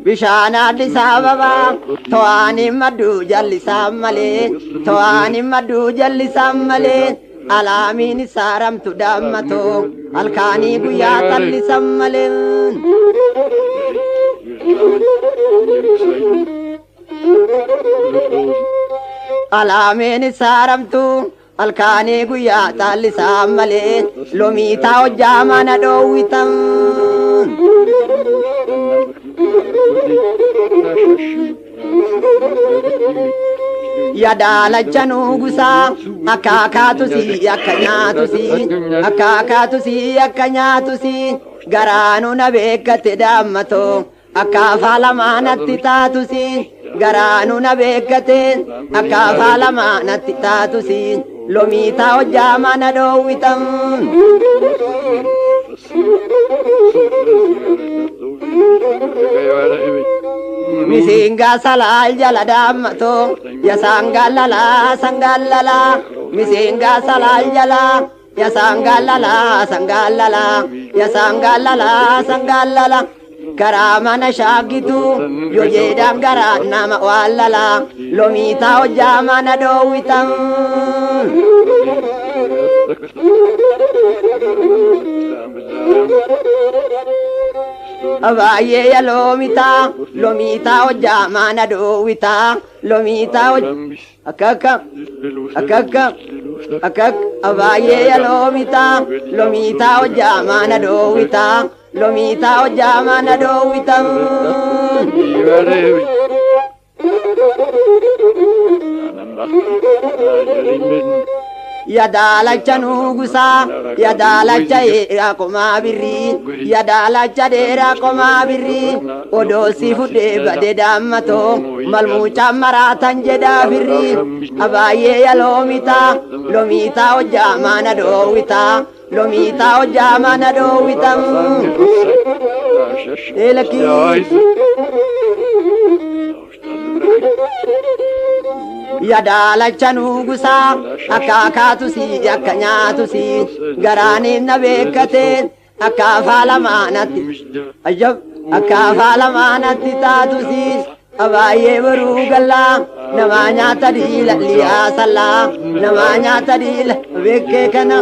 Bishaan Addis Ababaa to'anii madduu jallisaan malee, to'anii madduu jallisaan malee, alaamiin isaaramtu daammatoo halkaanii guyyaa tallisan malee. Alaamiin isaaramtu halkaanii guyyaa tallisaan malee, lomiitaa hojjaa mana dhoowwitan. Yadaalacha nugusaa akkaakaatusi akka nyaatusi, akkaakaatusi akka nyaatusi, garaanu na beekkate daammatoo akka afaa lamaanatti taatusi, garaanu na beekkate akka afaa lamaanatti taatusi, lomiitaa hojjaa mana dhoowwitan. Misingaa salaal jala daammatoo yasangaa lalaa sangaa lalaa, misingaa salaal jala yasangaa lalaa sangaa lalaa, yasangaa lalaa sangaa lalaa, karaa mana shaagitu yoo jedhaan garaa nama waan lalaa, lomiitaa hojjaa mana dhoowwitan. Baay'ee ya loomitaa, loomitaa hojjaa mana dhoowwitaa, loomitaa hojjaa akka akka akka akka akka baay'ee ya loomitaa, loomitaa hojjaa mana dhoowwitaa, loomitaa hojjaa mana dhoowwitaa. Yadaalacha nugusaa, yadaalacha dheeraa qomaa birrii, yadaalacha dheeraa qomaa birrii, odoo si fudhee bade daammatoo malmuuchaan maraatan jedhaa firrii, abaayyee ya loomitaa, loomitaa hojjaa mana dhoowwitaa, loomitaa hojjaa mana dhoowwitaa. Eelakii. Yadaalacha nugusaa akkaakaatusi akka nyaatusi, garaaniin na beekkate akka afaa lamaanatti ajab akka afaa lamaanatti taatusi, baay'ee boruu gallaa namaa nyaata diila liyaa sallaa namaa nyaata diila beekee kana.